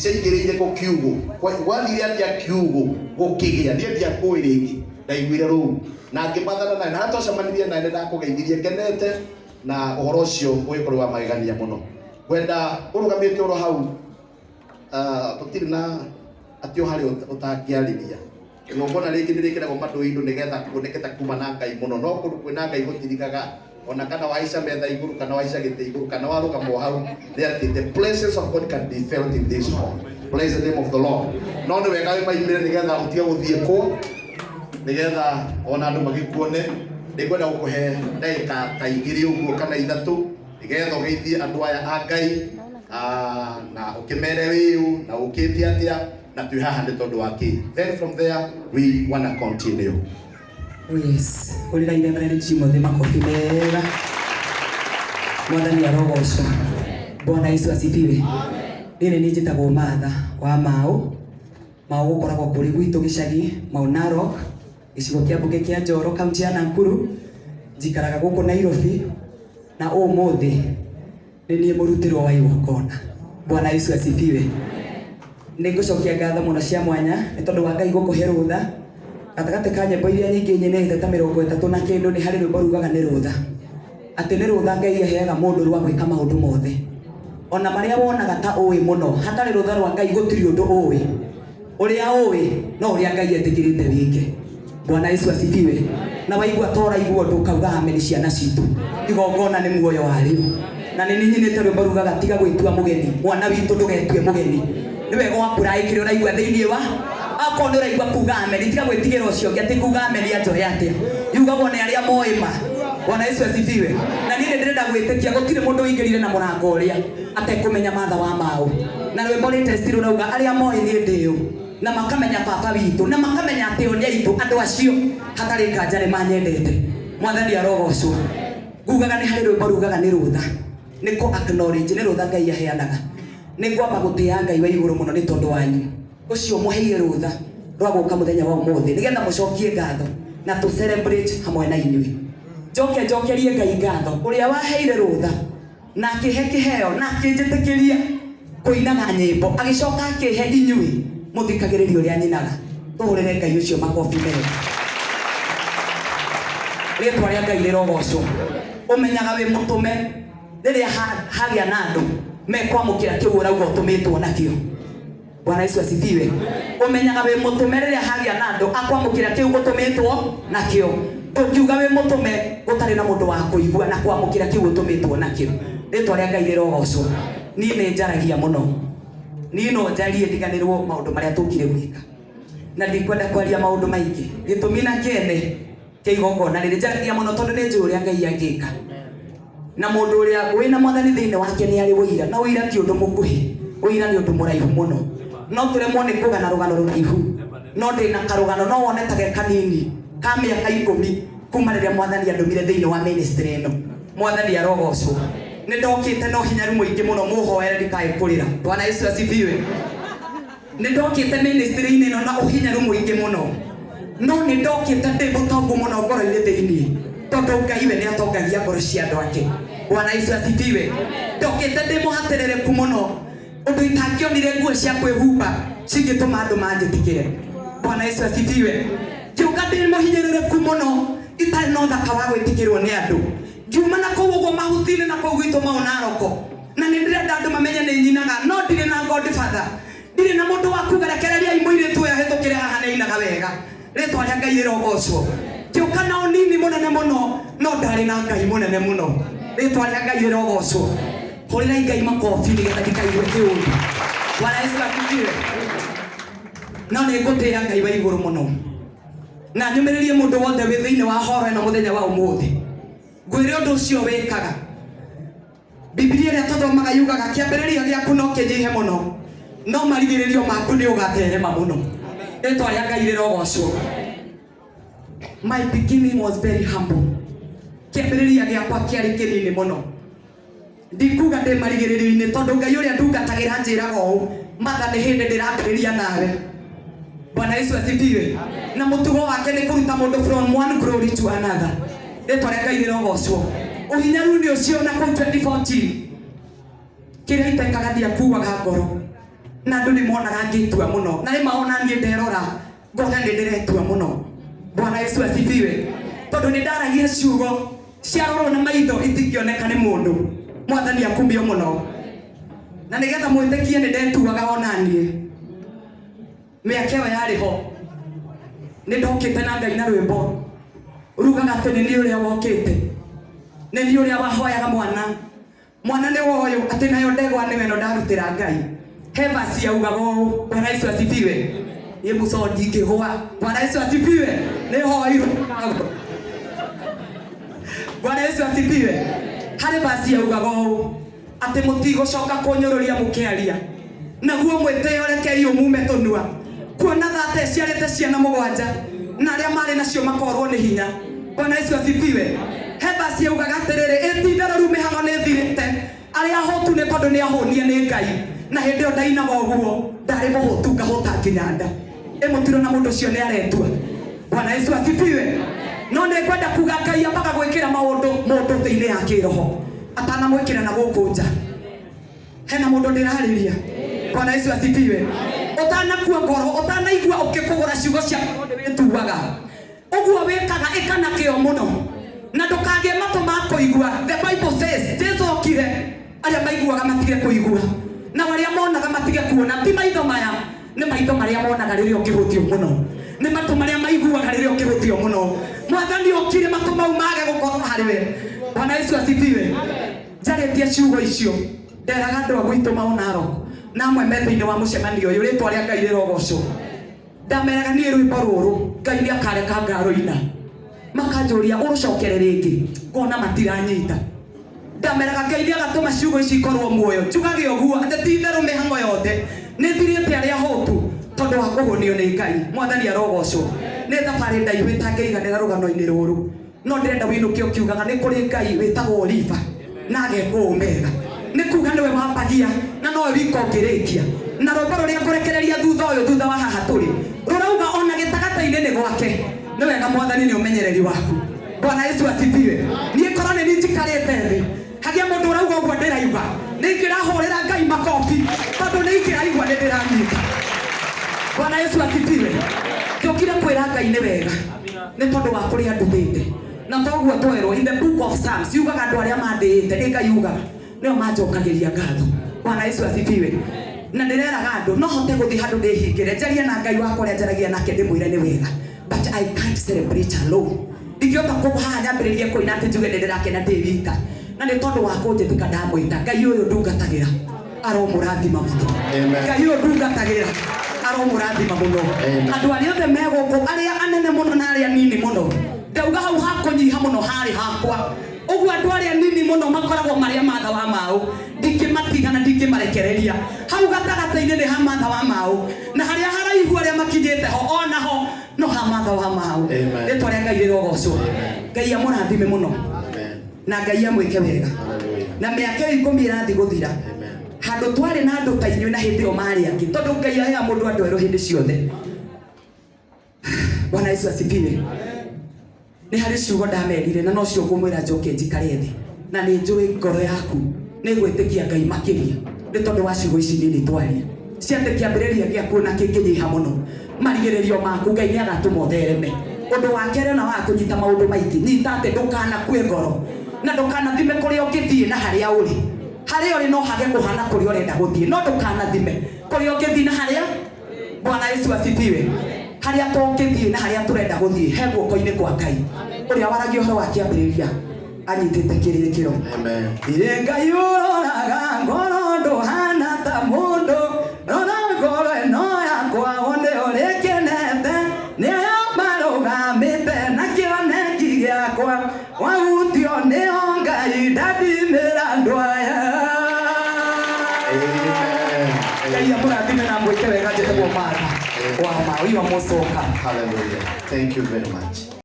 Ciaingĩrĩire kũ kiugũ? Gwathire atĩa kiugũ gũkĩgĩa? Niĩ ndiakũĩ rĩngĩ, ndaiguire rũu na ngĩmathana nawe, na harĩa twacemanirie nawe nĩ ndakũgeithirie ngenete, na ũhoro ũcio ũgĩkorwo wa magegania mũno. Ngwenda ũrũgamĩte oro hau, tũtirĩ na atĩ o harĩa ũtangĩarĩria. Igongona rĩngĩ nĩ rĩkĩragwo mandũ-inĩ nĩgetha kuoneke ta kuma na Ngai mũno, no kũndũ kwĩna Ngai gũtirigaga ona kana wahaica metha igũrũ kana wahaica gĩtĩ igũrũ kana warũgama o hau, nĩ atĩ the presence of God can be felt in this hall. Praise the name of the Lord. No nĩ wega wĩmaimĩre nĩgetha ũtige gũthiĩ kũ, nĩgetha ona andũ magĩkuone. Nĩngwenda gũkũhe ndagĩka ta 2 ũguo kana 3 nĩgetha ũgeithie andũ aya a Ngai, na ũkĩmere wĩũ na ũkĩte atĩa na twĩ haha nĩ tondũ wa kĩ. Then from there we wanna continue. Oh yes, hũrĩrai Reverend Timothy makobi mega. Mwathani arogocwo. Bwana Yesu asifiwe. Niĩ nĩ njĩtagwo Martha wa Mau. Mau gũkoragwo kũrĩ gwitũ gĩcagi, Mau Narok, gĩcigo kĩa mbunge kĩa Njoro, kaunti ya Nakuru. Njikaraga gũkũ Nairobi na ũmũthĩ nĩ niĩ mũrutĩrwo wa igongona. Bwana Yesu asifiwe. Nĩ ngũcokia ngatho mũno cia mwanya nĩ tondũ wa Ngai gũkũhe rũtha. Gatagatĩ ka nyĩmbo iria nyingĩ nyinĩte ta 30 na kĩndũ, nĩ harĩ rwĩmbo rugaga nĩ rũtha. Atĩ nĩ rũtha Ngai aheaga mũndũ rwa gwĩka maũndũ mothe. Ona marĩa wonaga ta ũĩ mũno, hatarĩ rũtha rwa Ngai gũtirĩ ũndũ ũĩ. Ũrĩa ũĩ no ũrĩa Ngai etĩkĩrĩte wĩke. Bwana Yesu asifiwe. Na waigua ta ũraigua ũndũ ũkauga amen, ciana citũ. Igongona nĩ muoyo wa rĩu. Na nĩ ninyinĩte rwĩmbo rugaga tiga gwĩtua mũgeni, mwana witũ ndũgetue mũgeni. Nĩ wega wa apply kĩrĩa ũraigua thĩinĩ wa akorwo nĩ ũraigua kuga amen, tiga gwĩtigĩra ũcio ũngĩ atĩ kuga amen anjoe atĩa. Yugagwo nĩ arĩa moĩ ma. Bwana Yesu asifiwe. Na niĩ nĩ ndĩrenda gwĩtĩkia gũtirĩ mũndũ ũingĩrire na mũrango ũrĩa atekũmenya Martha wa Mau. Na rwĩmbo latest rũrauga arĩa moĩ niĩ ndĩũ na makamenya baba witũ na makamenya atĩ o nĩ aitũ, andũ acio hatarĩ nganja nĩ manyendete. Mwathani arogocwo. Ngugaga nĩ harĩ rwĩmbo rugaga nĩ rũtha, nĩ kũ acknowledge nĩ rũtha Ngai aheanaga. Nĩ ngwamba gũtĩa Ngai wa igũrũ mũno nĩ tondũ wanyu ũcio mũheire rũtha rwa gũka mũthenya wa ũmũthĩ nĩgetha mũcokie ngatho na tũ celebrate hamwe na inyuĩ. Njoke njokerie Ngai ngatho ũrĩa waheire rũtha na akĩhe kĩheo na akĩnjĩtĩkĩria kũinaga nyĩmbo, agĩcoka akĩhe inyuĩ mũthikagĩrĩrie ũrĩa nyinaga. Tũhũrĩre Ngai ũcio makobi mega. Rĩtwa rĩa Ngai rĩrogocwo. Ũmenyaga wĩ mũtũme rĩrĩa hagĩa na andũ mekwamũkĩra kĩu ũrauga ũtũmĩtwo nakĩo. Bwana Yesu asifiwe. Ũmenyaga wĩ mũtũme rĩrĩa hagĩa na andũ akwamũkĩra kĩu ũtũmĩtwo nakĩo. Ndũngiuga wĩ mũtũme gũtarĩ na mũndũ wa kũigua na kwamũkĩra kĩu ũtũmĩtwo nakĩo. Rĩtwa rĩa Ngai rĩrogocwo. Niĩ nĩ njaragia mũno. Niĩ no njarie ndiganĩrwo maũndũ marĩa tũkire gwĩka. Na ndikwenda kwaria maũndũ maingĩ. Gĩtũmi na kĩene kĩa igongona rĩrĩ, njaragia mũno tondũ nĩ njũĩ ũrĩa Ngai angĩka. Na mũndũ ũrĩa wĩna mwathani thĩinĩ wake nĩ arĩ ũira, na ũira ti ũndũ mũkuhĩ, ũira nĩ ũndũ mũraihu mũno. No tũremwo nĩ kũgana rũgano rũraihu, no ndĩna karũgano no wone ta ge kanini ka mĩaka 10 kuma rĩrĩa mwathani andũmire thĩinĩ wa ministry ĩno. Mwathani arogocwo. Nĩ ndokĩte na ũhinyaru mũingĩ mũno, mũhoere ndikae kũrĩra. Bwana Yesu asifiwe. Nĩ ndokĩte ministry-inĩ ĩno na ũhinyaru mũingĩ mũno, no nĩ ndokĩte ndĩ mũtongu mũno ngoro-inĩ thĩinĩ, tondũ Ngai we nĩ atongagia ngoro cia andũ ake. Bwana Yesu asifiwe. Ndokĩte ndĩ mũhatĩrĩrĩku mũno, ũndũ itangĩonire nguo cia kwĩhumba cingĩtũma andũ manjĩtĩkĩre. Bwana Yesu asifiwe. Ngĩũka ndĩ mũhinyĩrĩrĩku mũno, itarĩ na ũthaka wa gwĩtĩkĩrwo nĩ andũ. Ngiuma na kũu ũguo mahuti-inĩ na kũu gwitũ Mau Naroko, na nĩ ndĩrenda andũ mamenye nĩ nyinaga, no ndirĩ na godfather, ndirĩ na mũndũ wa kuga rekereriai mũirĩtu ũyũ ahĩtũkĩre haha nĩ ainaga wega. Rĩtwa rĩa Ngai rĩrogocwo. Ngĩũka na ũnini mũnene mũno, no ndarĩ na Ngai mũnene mũno. Rĩtwa rĩa Ngai rĩrogocwo. Hũrĩrai Ngai makobi nĩgetha ndikaigue kĩũndũ. Bwana Yesu asifiwe. No nĩ ngũtĩĩa Ngai wa igũrũ mũno na nyũmĩrĩrie mũndũ wothe wĩ thĩinĩ wa horo ĩno mũthenya wa ũmũthĩ. Ngwĩre ũndũ ũcio wĩkaga. Bibilia ĩrĩa tũthomaga yugaga kĩambĩrĩria gĩaku no kĩnyihe mũno, no marigĩrĩrio maku nĩ ũgatherema mũno. Rĩtwa rĩa Ngai rĩrogocwo. My beginning was very humble. Kĩambĩrĩria gĩakwa kĩarĩ kĩnini mũno. Ndikuga ndĩ marigĩrĩrio-inĩ tondũ Ngai ũrĩa ndungatagĩra anjĩraga ũũ, Martha, nĩ hĩndĩ ndĩrambĩrĩria nawe. Bwana Yesu asifiwe. Na mũtugo wake nĩ kũruta mũndũ from one glory to another. Rĩtwa rĩa Ngai rĩrogocwo. Ũhinyaru-inĩ ũcio na kũu 2014, kĩrĩa itekaga ndiakuaga ngoro. Na andũ nĩ monaga ngĩtua mũno, na nĩ maona niĩ nderora ngona nĩ ndĩretua mũno. Bwana Yesu asifiwe. Tondũ nĩ ndaragia ciugo ciarorwo na maitho itingĩoneka nĩ mũndũ. Mwathani akumio mũno. Na nĩgetha mwĩtĩkie nĩ ndetuaga ona niĩ. Mĩaka ĩyo yarĩ ho nĩ ndokĩte na Ngai na rwĩmbo rugaga atĩ nĩ niĩ ũrĩa wokĩte, nĩ niĩ ũrĩa wahoyaga mwana, mwana nĩ woyũ, atĩ nayo ndegwa nĩwe ĩno ndarutĩra Ngai. He verse yaugaga ũũ, Bwana Yesu asifiwe. Niĩ Musa ndingĩgũa. Bwana Yesu asifiwe. Nĩ hoirwo. Bwana Yesu asifiwe. Harĩ verse yaugaga ũũ atĩ mũtigũcoka kũnyũrũria mũkĩaria, naguo mwĩtĩo rekei ũmume tũnua, kuona thata ĩciarĩte ciana mũgwanja na arĩa marĩ nacio makorwo nĩ hinya. Bwana Yesu asifiwe. He verse yaugaga atĩrĩrĩ, ĩtitherũ rĩu mĩhang'o nĩ ĩthirĩte, arĩa ahũtu nĩ tondũ nĩ ahũnie nĩ Ngai. Na hĩndĩ ĩyo ndainaga ũguo ndarĩ mũhũtu ngahũta nginya nda. Ĩmũtiro na mũndũ ũcio nĩ aretua. Bwana Yesu asifiwe. No nĩ ngwenda kuga Ngai ambaga gwĩkĩra maũndũ mũndũ thĩinĩ ya kĩroho atanamwĩkĩra na gũkũ nja. Hena mũndũ ndĩrarĩria. Bwana Yesu asifiwe. Ũtanakua ngoro, ũtanaigua ũkĩkũgũra ciugo cia ngoro nĩ wĩtuaga. Ũguo wĩkaga ĩka na kĩo mũno, na ndũkagĩe matũ ma kũigua. The Bible says Jesu okire arĩa maiguaga matige kũigua, na arĩa monaga matige kuona. Ti maitho maya, nĩ maitho marĩa monaga rĩrĩa ũkĩhũtio mũno, nĩ matũ marĩa maiguaga rĩrĩa ũkĩhũtio mũno. Mwathani okire matũ mau mage gũkorwo harĩ we. Bwana Yesu asifiwe. Njarĩtie ciugo icio nderaga andũ a gwitũ mao Narok na amwe me thĩinĩ wa mũcemanio ũyũ, rĩtwa rĩa Ngai rĩrogocwo. Ndameraga niĩ rwĩmbo rũrũ Ngai nĩ akareka ngarũina, makanjũria ũrũcokere rĩngĩ, ngona matiranyita. Ndameraga Ngai nĩ agatũma ciugo ici ikorwo muoyo, njugage ũguo atĩ ti itherũ mĩhang'o yothe nĩ thirĩte arĩa ahũtu tondũ wa kũhũnio nĩ Ngai. Mwathani arogocwo. Nĩ thabarĩ ndaihu ĩtangĩiganĩra rũgano-inĩ rũrũ, no ndĩrenda wĩinũke ũkiugaga nĩ kũrĩ Ngai wĩtagwo Oliva na agekwo Omega. Nĩ kuga nĩwe wambagia na nowe wika ũngĩrĩkia. Na rwĩmbo rũrĩa ngũrekereria thutha ũyũ, thutha wa haha tũrĩ, rũrauga ona gĩtagatĩ-inĩ nĩ gwake. Nĩ wega Mwathani nĩ ũmenyereri waku. Bwana Yesu asifiwe. Niĩ korwo nĩ niĩ njikarĩte thĩ hagĩa mũndũ ũrauga ũguo ndĩrauga, nĩ ingĩrahũrĩra Ngai makobi tondũ nĩ ingĩraigua nĩ ndĩranyita. Bwana Yesu asifiwe. Njũkire kwĩra Ngai nĩ wega nĩ tondũ wa kũrĩa ndumĩte. Na toguo twerwo in the book of Psalms yugaga andũ arĩa mandĩĩte nĩ Ngai ugaga nĩo manjokagĩria ngatho. Bwana Yesu asifiwe. Na ndĩreraga andũ no hote gũthiĩ handũ ndĩhingĩre njarie na Ngai wakwa ũrĩa njaragia nake ndĩmwĩre nĩ wega, but I can't celebrate alone. Ndingĩhota haha nyambĩrĩrie kũina atĩ njuge nĩ ndĩrakena ndĩ wika, na nĩ tondũ wa kũnjĩtĩka ndamwĩta. Ngai ũyũ ndungatagĩra aromũrathima mũno. Ngai ũyũ ndungatagĩra aromũrathima mũno. Andũ arĩa othe me gũkũ, arĩa anene mũno na arĩa nini mũno, ndauga hau hakũnyiha mũno harĩ hakwa. Ũguo andũ arĩa nini mũno makoragwo marĩa Martha wa Mau, ndingĩmatiga na ndingĩmarekereria. Hau gatagatĩ-inĩ nĩ ha Martha wa Mau, na harĩa haraihu arĩa makinyĩte ho onaho no ha Martha wa Mau. Rĩtwa rĩa Ngai rĩrogocwo. Ngai amũrathime mũno na Ngai amwĩke wega. Na mĩaka ĩyo 10 ĩrathiĩ gũthira, handũ twarĩ na andũ ta inyuĩ na hĩndĩ ĩyo marĩ angĩ, tondũ Ngai aheaga mũndũ andũ erũ hĩndĩ ciothe. Bwana Yesu asifiwe. Nĩ harĩ ciugo ndamerire na nocio ngũmwĩra njoke njikare thĩ, na nĩ njũĩ ngoro yaku nĩ gwĩtĩkia Ngai makĩria nĩ tondũ wa ciugo ici nini twaria. Ciatĩ kĩambĩrĩria gĩaku na kĩngĩnyiha mũno, marigĩrĩrio maku Ngai nĩ agatũma ũthereme. Ũndũ wa kerĩ ona waga kũnyita maũndũ maingĩ, nyita atĩ ndũkanakue ngoro na ndũkanathime kũrĩa ũngĩthiĩ na harĩa ũrĩ. Harĩa ũrĩ no hage kũhana kũrĩa ũrenda gũthiĩ, no ndũkanathime kũrĩa ũngĩthiĩ na harĩa. Bwana Yesu asifiwe. Harĩa tũngĩthiĩ na harĩa tũrenda gũthiĩ he guoko-inĩ kwa Ngai ũrĩa waragia ũhoro wa kĩambĩrĩria anyitĩte kĩrĩkĩro. Ĩ Ngai ũroraga ngoro ndũhana ta mũndũ, rora ngoro ĩno yakwa wone ũrĩa ĩkenete, nĩ aya marũgamĩte na kĩoneki gĩakwa, wahutio nĩo Ngai ndathimĩra andũ aya. Ngai amũrathime na amwĩke wega. Njĩtagwo Martha wa Mau. You are most welcome. Hallelujah. Thank you very much.